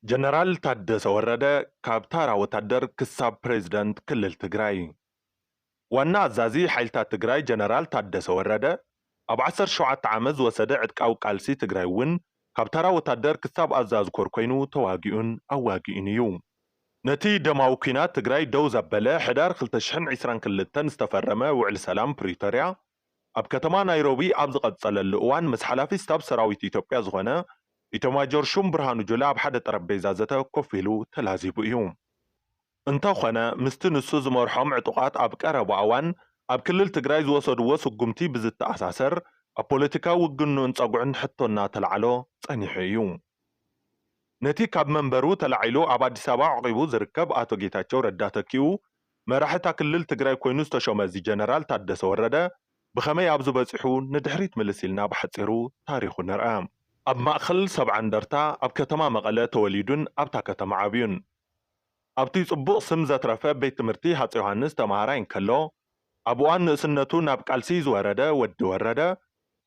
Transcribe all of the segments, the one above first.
ጀነራል ታደሰ ወረደ ካብ ታራ ወታደር ክሳብ ፕሬዝደንት ክልል ትግራይ። ዋና ኣዛዚ ሓይልታት ትግራይ ጀነራል ታደሰ ወረደ ኣብ ዓሰርተ ሸውዓተ ዓመት ዝወሰደ ዕጥቃዊ ቃልሲ ትግራይ እውን ካብ ታራ ወታደር ክሳብ ኣዛዚ ኮር ኮይኑ ተዋጊኡን ኣዋጊኡን እዩ። ነቲ ደማዊ ኲናት ትግራይ ደው ዘበለ ሕዳር ክልተ ሽሕን ዕስራን ክልተን ዝተፈረመ ውዕሊ ሰላም ፕሪቶርያ ኣብ ከተማ ናይሮቢ ኣብ ዝቐጸለሉ እዋን ምስ ሓላፊ ስታፍ ሰራዊት ኢትዮጵያ ዝኾነ ኢታማጆር ሹም ብርሃኑ ጁላ ኣብ ሓደ ጠረጴዛ ዘተ ኮፍ ኢሉ ተላዚቡ እዩ። እንተኾነ ምስቲ ንሱ ዝመርሖም ዕጡቓት ኣብ ቀረባ እዋን ኣብ ክልል ትግራይ ዝወሰድዎ ስጉምቲ ብዝተኣሳሰር ኣብ ፖለቲካዊ ውግንኡን ጸጉዕን ሕቶ እናተላዕሎ ጸኒሑ እዩ። ነቲ ካብ መንበሩ ተላዒሉ ኣብ ኣዲስ ኣበባ ዓቒቡ ዝርከብ ኣቶ ጌታቸው ረዳ ተኪኡ መራሒ እታ ክልል ትግራይ ኮይኑ ዝተሾመ እዚ ጀነራል ታደሰ ወረደ ብኸመይ ኣብዚ በጺሑ ንድሕሪት ምልስ ኢልና ብሓጺሩ ታሪኹ ንርኣ። ኣብ ማእኸል ሰብዓ እንደርታ ኣብ ከተማ መቐለ ተወሊዱን ኣብታ ከተማ ዓብዩን። ኣብቲ ጽቡቕ ስም ዘትረፈ ቤት ትምህርቲ ሃፀይ ዮሃንስ ተምሃራይ እንከሎ ኣብ እዋን ንእስነቱ ናብ ቃልሲ ዝወረደ ወዲ ወረደ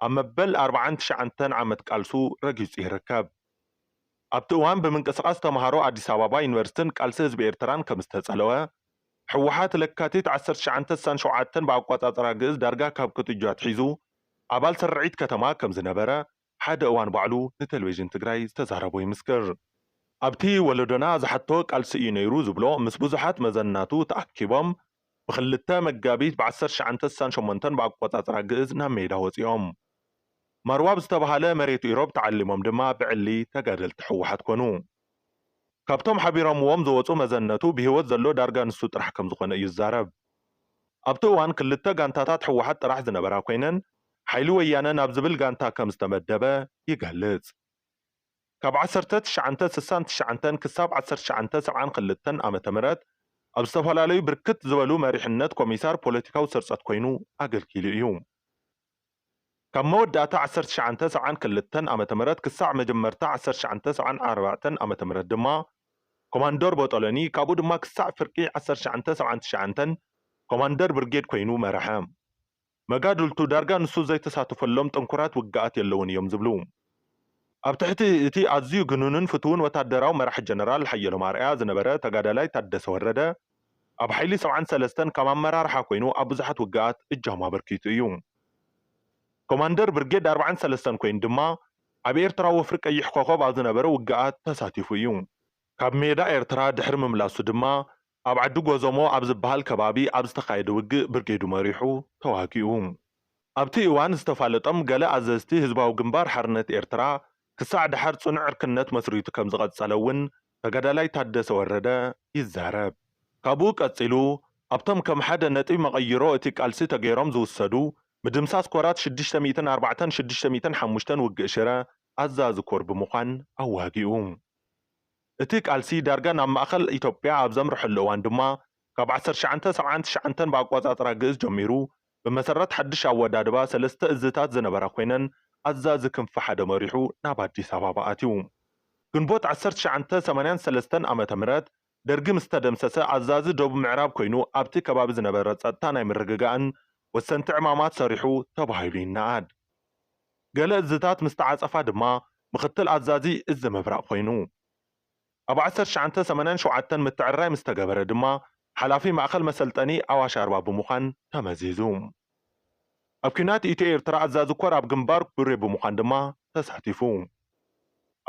ኣብ መበል ኣርብዓን ትሽዓተን ዓመት ቃልሱ ረጊጹ ይርከብ። ኣብቲ እዋን ብምንቅስቓስ ተምሃሮ ኣዲስ ኣበባ ዩኒቨርሲቲን ቃልሲ ህዝቢ ኤርትራን ከም ዝተጸለወ፣ ህወሓት ለካቲት ዓሰርተ ትሽዓተ ስሳን ሸውዓተን ብኣቋጻጽራ ግእዝ ዳርጋ ካብ ክትጁ ኣትሒዙ ኣባል ስርዒት ከተማ ከም ዝነበረ ሓደ እዋን ባዕሉ ንቴሌቪዥን ትግራይ ዝተዛረቦ ይምስክር። ኣብቲ ወለዶና ዝሓቶ ቃልሲ እዩ ነይሩ ዝብሎ ምስ ብዙሓት መዘናቱ ተኣኪቦም ብክልተ መጋቢት ብ ዓሰርተ ትሽዓተ ስሳን ሸሞንተን ብኣቋጻጽራ ግእዝ ናብ ሜዳ ወጺኦም። ማርዋብ ዝተባህለ መሬት ኢሮብ ተዓሊሞም ድማ ብዕሊ ተጋደልቲ ህወሓት ኮኑ። ካብቶም ሓቢሮምዎም ዝወጹ መዘነቱ ብህይወት ዘሎ ዳርጋ ንሱ ጥራሕ ከም ዝኾነ እዩ ዝዛረብ። ኣብቲ እዋን ክልተ ጋንታታት ህወሓት ጥራሕ ዝነበራ ኮይነን ሓይሊ ወያነ ናብ ዝብል ጋንታ ከም ዝተመደበ ይገልጽ። ካብ ዓሰርተ ትሽዓተ ስሳን ትሽዓተን ክሳብ ዓሰርተ ትሽዓተ ሰብዓን ክልተን ዓመተ ምህረት ኣብ ዝተፈላለዩ ብርክት ዝበሉ መሪሕነት ኮሚሳር ፖለቲካዊ ስርጸት ኮይኑ ኣገልጊሉ እዩ። ካብ መወዳእታ ዓሰርተ ትሽዓተ ሰብዓን ክልተን ዓመተ ምህረት ክሳዕ መጀመርታ ዓሰርተ ትሽዓተ ሰብዓን ኣርባዕተን ዓመተ ምህረት ድማ ኮማንደር ቦጦሎኒ፣ ካብኡ ድማ ክሳዕ ፍርቂ ዓሰርተ ትሽዓተ ሰብዓን ትሽዓተን ኮማንደር ብርጌድ ኮይኑ መረሐ። መጋድልቱ ዳርጋ ንሱ ዘይተሳተፈሎም ጥንኩራት ውግኣት የለውን እዮም ዝብሉ። ኣብ ትሕቲ እቲ ኣዝዩ ግኑንን ፍቱውን ወታደራዊ መራሒ ጀነራል ሓየሎም ኣርኣያ ዝነበረ ተጋዳላይ ታደሰ ወረደ፣ ኣብ ሓይሊ ሰብዓን ሰለስተን ከም ኣመራርሓ ኮይኑ ኣብ ብዙሓት ውግኣት እጃሙ ኣበርኪቱ እዩ። ኮማንደር ብርጌድ ኣርብዓን ሰለስተን ኮይኑ ድማ ኣብ ኤርትራ ወፍሪ ቀይሕ ኮኾብ ኣብ ዝነበረ ውግኣት ተሳቲፉ እዩ። ካብ ሜዳ ኤርትራ ድሕሪ ምምላሱ ድማ ኣብ ዓዲ ጎዞሞ ኣብ ዝበሃል ከባቢ ኣብ ዝተኻየደ ውግእ ብርጌዱ መሪሑ ተዋጊኡ። ኣብቲ እዋን ዝተፋለጦም ገለ ኣዘዝቲ ህዝባዊ ግንባር ሓርነት ኤርትራ ክሳዕ ደሓር ጽኑዕ ዕርክነት መስሪቱ ከም ዝቐጸለ እውን ተጋዳላይ ታደሰ ወረደ ይዛረብ። ካብኡ ቀጺሉ ኣብቶም ከም ሓደ ነጥቢ መቐይሮ እቲ ቃልሲ ተገይሮም ዝውሰዱ ምድምሳስ ኮራት ሽዱሽተ ሚእትን ኣርባዕተን ሽዱሽተ ሚእትን ሓሙሽተን ውግእ ሽረ ኣዛዚ ኮር ብምዃን ኣዋጊኡ። እቲ ቃልሲ ዳርጋ ናብ ማእኸል ኢትዮጵያ ኣብ ዘምርሐሉ እዋን ድማ ካብ ዓሰርተ ትሽዓተ ሰብዓን ትሽዓተን ብኣቋጻጽራ ግእዝ ጀሚሩ ብመሰረት ሓድሽ ኣወዳድባ ሰለስተ እዝታት ዝነበራ ኮይነን ኣዛዚ ክንፊ ሓደ መሪሑ ናብ ኣዲስ ኣበባ ኣትዩ። ግንቦት ዓሰርተ ትሽዓተ ሰማንያን ሰለስተን ዓመተ ምህረት ደርጊ ምስ ተደምሰሰ ኣዛዚ ደቡብ ምዕራብ ኮይኑ ኣብቲ ከባቢ ዝነበረ ጸጥታ ናይ ምርግጋእን ወሰንቲ ዕማማት ሰሪሑ ተባሂሉ ይነኣድ። ገለ እዝታት ምስ ተዓጸፋ ድማ ምኽትል ኣዛዚ እዚ ምብራቕ ኮይኑ። ኣብ ዓሰርተ ትሽዓተ ሰማንያን ሸውዓተን ምትዕርራይ ምስ ተገበረ ድማ ሓላፊ ማእኸል መሰልጠኒ ኣዋሽ ኣርባ ብምዃን ተመዚዙ። ኣብ ኲናት ኢትዮ ኤርትራ ኣዛዚ ኮር ኣብ ግንባር ቡሬ ብምዃን ድማ ተሳቲፉ።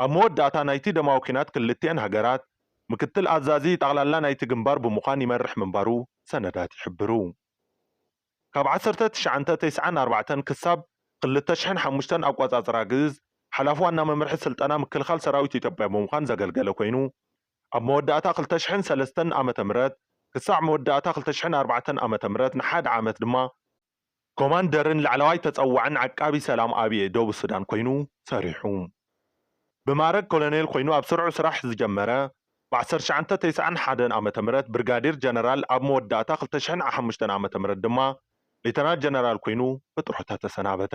ኣብ መወዳእታ ናይቲ ደማዊ ኲናት ክልቲኤን ሃገራት ምክትል ኣዛዚ ጠቕላላ ናይቲ ግንባር ብምዃን ይመርሕ ምንባሩ ሰነዳት ይሕብሩ። ካብ ዓሰርተ ትሽዓተ ተስዓን ኣርባዕተን ክሳብ ክልተ ሽሕን ሓሙሽተን ኣቋጻጽራ ግእዝ ሓላፊ ዋና መምርሒ ስልጠና ምክልኻል ሰራዊት ኢትዮጵያ ብምዃን ዘገልገለ ኮይኑ ኣብ መወዳእታ ክልተ ሽሕን ሰለስተን ዓመተ ምህረት ክሳዕ መወዳእታ ክልተ ሽሕን ኣርባዕተን ዓመተ ምህረት ንሓደ ዓመት ድማ ኮማንደርን ላዕለዋይ ተጸዋዕን ዓቃቢ ሰላም ኣብ ደቡብ ሱዳን ኮይኑ ሰሪሑ። ብማዕረግ ኮሎኔል ኮይኑ ኣብ ስርዑ ስራሕ ዝጀመረ ብ ዓሰርተ ትሽዓተ ተስዓን ሓደን ዓመተ ምህረት ብርጋዴር ጀነራል ኣብ መወዳእታ ክልተ ሽሕን ሓሙሽተን ዓመተ ምህረት ድማ ሌተናል ጀነራል ኮይኑ ብጥሮታ ተሰናበተ።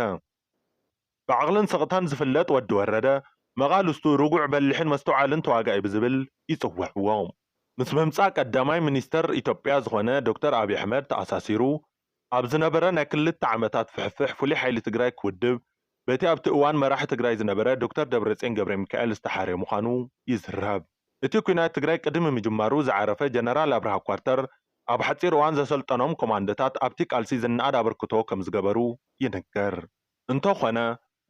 ብዓቕልን ስቕታን ዝፍለጥ ወዲ ወረደ መቓልስቱ ርጉዕ በሊሕን መስተውዓልን ተዋጋኢ ብዝብል ይጽውዕዎ። ምስ ምምጻእ ቀዳማይ ሚኒስተር ኢትዮጵያ ዝኾነ ዶክተር ኣብይ ኣሕመድ ተኣሳሲሩ ኣብ ዝነበረ ናይ ክልተ ዓመታት ፍሕፍሕ ፍሉይ ሓይሊ ትግራይ ክውድብ በቲ ኣብቲ እዋን መራሒ ትግራይ ዝነበረ ዶክተር ደብረጽዮን ገብረሚካኤል ዝተሓርየ ምዃኑ ይዝረብ። እቲ ኲናት ትግራይ ቅድሚ ምጅማሩ ዝዓረፈ ጀነራል ኣብርሃ ኳርተር፣ ኣብ ሓፂር እዋን ዘሰልጠኖም ኮማንዶታት ኣብቲ ቃልሲ ዝነኣድ ኣበርክቶ ከም ዝገበሩ ይንገር። እንተኾነ፣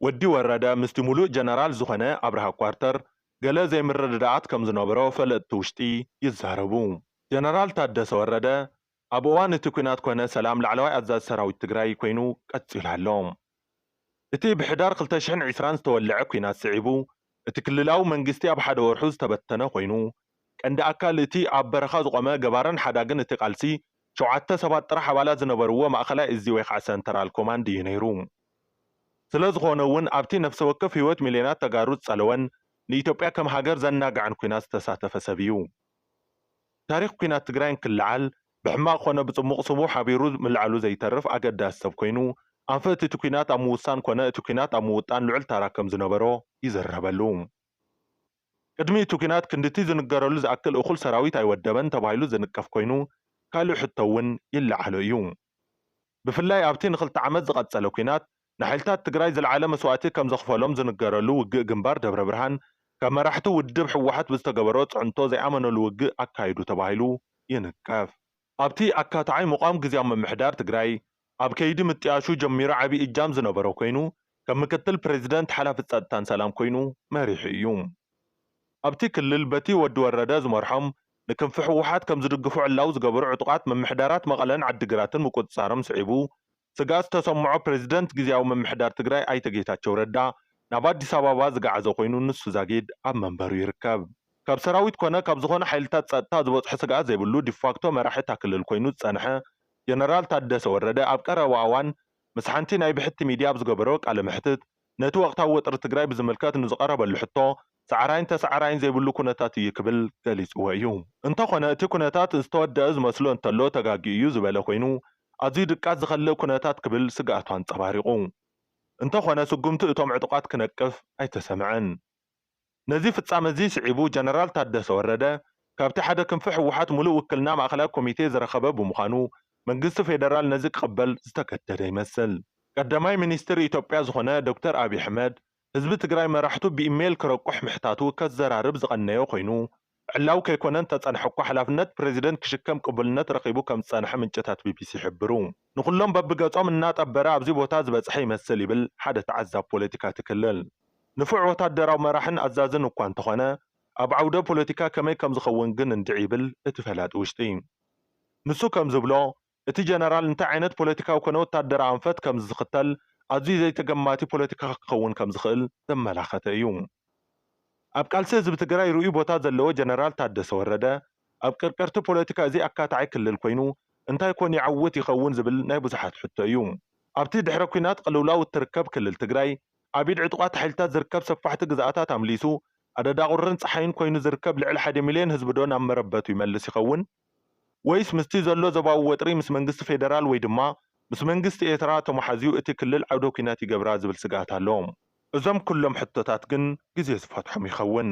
ወዲ ወረደ ምስቲ ሙሉእ ጀነራል ዝኾነ ኣብርሃ ኳርተር ገለ ዘይምርድዳኣት ከም ዝነበሮ ፈለጥቲ ውሽጢ ይዛረቡ። ጀነራል ታደሰ ወረደ ኣብ እዋን እቲ ኲናት ኮነ ሰላም ላዕለዋይ ኣዛዚ ሰራዊት ትግራይ ኮይኑ ቀፂሉ ኣሎ። እቲ ብሕዳር ክልተ ሽሕን ዕስራን ዝተወለዐ ኲናት ስዒቡ፣ እቲ ክልላዊ መንግስቲ ኣብ ሓደ ወርሑ ዝተበተነ ኮይኑ፣ ቀንዲ ኣካል እቲ ኣብ በረኻ ዝቖመ ገባርን ሓዳግን እቲ ቃልሲ፣ ሸውዓተ ሰባት ጥራሕ ኣባላት ዝነበርዎ ማእኸላይ እዚ ወይ ከዓ ሰንተራል ኮማንድ እዩ ነይሩ። ስለ ዝኾነ እውን ኣብቲ ነፍሰ ወከፍ ህይወት ሚልዮናት ተጋሩ ዝጸለወን ንኢትዮጵያ ከም ሃገር ዘናግዐን ኲናት ዝተሳተፈ ሰብ እዩ። ታሪኽ ኲናት ትግራይ እንክልዓል ብሕማቕ ኮነ ብጽቡቕ ስሙ ሓቢሩ ምልዓሉ ዘይተርፍ ኣገዳሲ ሰብ ኮይኑ፣ ኣንፈት እቲ ኲናት ኣብ ምውሳን ኮነ እቲ ኲናት ኣብ ምውጣን ልዑል ታራ ከም ዝነበሮ ይዝረበሉ። ቅድሚ እቲ ኲናት ክንድቲ ዝንገረሉ ዝኣክል እኹል ሰራዊት ኣይወደበን ተባሂሉ ዝንቀፍ ኮይኑ፣ ካልእ ሕቶ እውን ይለዓሎ እዩ። ብፍላይ ኣብቲ ንኽልተ ዓመት ዝቐጸለ ኲናት፣ ንሓይልታት ትግራይ ዝለዓለ መስዋእቲ ከም ዘኽፈሎም ዝንገረሉ ውግእ ግንባር ደብረ ብርሃን፣ ካብ መራሕቲ ውድብ ህወሓት ብዝተገበሮ ጽዕንቶ ዘይኣመነሉ ውግእ ኣካይዱ ተባሂሉ ይንቀፍ። ኣብቲ ኣካታዓይ ምቋም ግዝያዊ ምምሕዳር ትግራይ፣ ኣብ ከይዲ ምጥያሹ ጀሚሩ ዓቢ እጃም ዝነበሮ ኮይኑ፣ ከም ምክትል ፕሬዚደንት ሓላፊ ጸጥታን ሰላም ኮይኑ መሪሑ እዩ። ኣብቲ ክልል በቲ ወዲ ወረደ ዝመርሖም ንክንፊ ህወሓት ከም ዝድግፉ ዕላዊ ዝገበሩ ዕጡቓት ምምሕዳራት መቐለን ዓዲግራትን ምቁጽጻሮም ስዒቡ፣ ስግኣት ዝተሰምዖ ፕሬዚደንት ግዝያዊ ምምሕዳር ትግራይ ኣይተ ጌታቸው ረዳ ናብ ኣዲስ ኣበባ ዝገዓዘ ኮይኑ፣ ንሱ ዛጊድ ኣብ መንበሩ ይርከብ። ካብ ሰራዊት ኮነ ካብ ዝኾነ ሓይልታት ጸጥታ ዝበጽሖ ስግኣት ዘይብሉ ዲፋክቶ መራሒ እታ ክልል ኮይኑ ዝጸንሐ ጀነራል ታደሰ ወረደ ኣብ ቀረባ እዋን ምስ ሓንቲ ናይ ብሕቲ ሚድያ ኣብ ዝገበሮ ቃለ መሕትት፣ ነቲ ወቕታዊ ወጥሪ ትግራይ ብዝምልከት ንዝቐረበሉ ሕቶ፣ ሰዓራይን ተሰዓራይን ዘይብሉ ኩነታት እዩ ክብል ገሊጽዎ እዩ። እንተኾነ እቲ ኩነታት ዝተወደአ ዝመስሎ እንተሎ ተጋግዩ እዩ ዝበለ ኮይኑ፣ ኣዝዩ ድቃስ ዝኸልእ ኩነታት ክብል ስግኣቱ ኣንጸባሪቑ። እንተኾነ ስጉምቲ እቶም ዕጡቓት ክነቅፍ ኣይተሰምዐን። ነዚ ፍጻመ እዚ ስዒቡ ጀነራል ታደሰ ወረደ ካብቲ ሓደ ክንፊ ህወሓት ሙሉእ ውክልና ማእኸላይ ኮሚቴ ዝረኸበ ብምዃኑ፣ መንግስቲ ፌደራል ነዚ ክቕበል ዝተገደደ ይመስል። ቀዳማይ ሚኒስትር ኢትዮጵያ ዝኾነ ዶክተር ኣብይ ኣሕመድ፣ ህዝቢ ትግራይ መራሕቱ ብኢሜይል ክረቁሕ ምሕታቱ ከዘራርብ ዝቐነዮ ኮይኑ፣ ዕላዊ ከይኮነ እንተጸንሐ እኳ ሓላፍነት ፕሬዚደንት ክሽከም ቅቡልነት ረኺቡ ከም ዝጸንሐ ምንጭታት ቢቢሲ ይሕብሩ። ንኹሎም በብገጾም እናጠበረ ኣብዚ ቦታ ዝበጽሐ ይመስል ይብል ሓደ ተዓዛቢ ፖለቲካ እቲ ክልል። ንፉዕ ወታደራዊ መራሕን ኣዛዝን እኳ እንተኾነ፣ ኣብ ዓውደ ፖለቲካ ከመይ ከም ዝኸውን ግን እንድዒ ይብል እቲ ፈላጢ ውሽጢ። ንሱ ከም ዝብሎ፣ እቲ ጀነራል እንታይ ዓይነት ፖለቲካዊ ኮነ ወታደራዊ ኣንፈት ከም ዝኽተል ኣዝዩ ዘይተገማቲ ፖለቲካ ክኸውን ከም ዝኽእል ዘመላኸተ እዩ። ኣብ ቃልሲ ህዝቢ ትግራይ ርኡይ ቦታ ዘለዎ ጀነራል ታደሰ ወረደ፣ ኣብ ቅርቅርቲ ፖለቲካ እዚ ኣካታዓይ ክልል ኮይኑ እንታይ ኮን ይዓውት ይኸውን ዝብል ናይ ብዙሓት ሕቶ እዩ። ኣብቲ ድሕረ ኲናት ቅልውላው እትርከብ ክልል ትግራይ፣ ኣብ ኢድ ዕጡቓት ሓይልታት ዝርከብ ሰፋሕቲ ግዝኣታት ኣምሊሱ፣ ኣደዳ ቁርን ጸሓይን ኮይኑ ዝርከብ ልዕሊ ሓደ ሚልዮን ህዝቢ ዶ ናብ መረበቱ ይመልስ ይኸውን? ወይስ ምስቲ ዘሎ ዞባዊ ወጥሪ ምስ መንግስቲ ፌደራል ወይ ድማ ምስ መንግስቲ ኤርትራ ተመሓዝዩ እቲ ክልል ዓውደ ኲናት ይገብራ ዝብል ስግኣት ኣሎ። እዞም ኩሎም ሕቶታት ግን ግዜ ዝፈትሖም ይኸውን።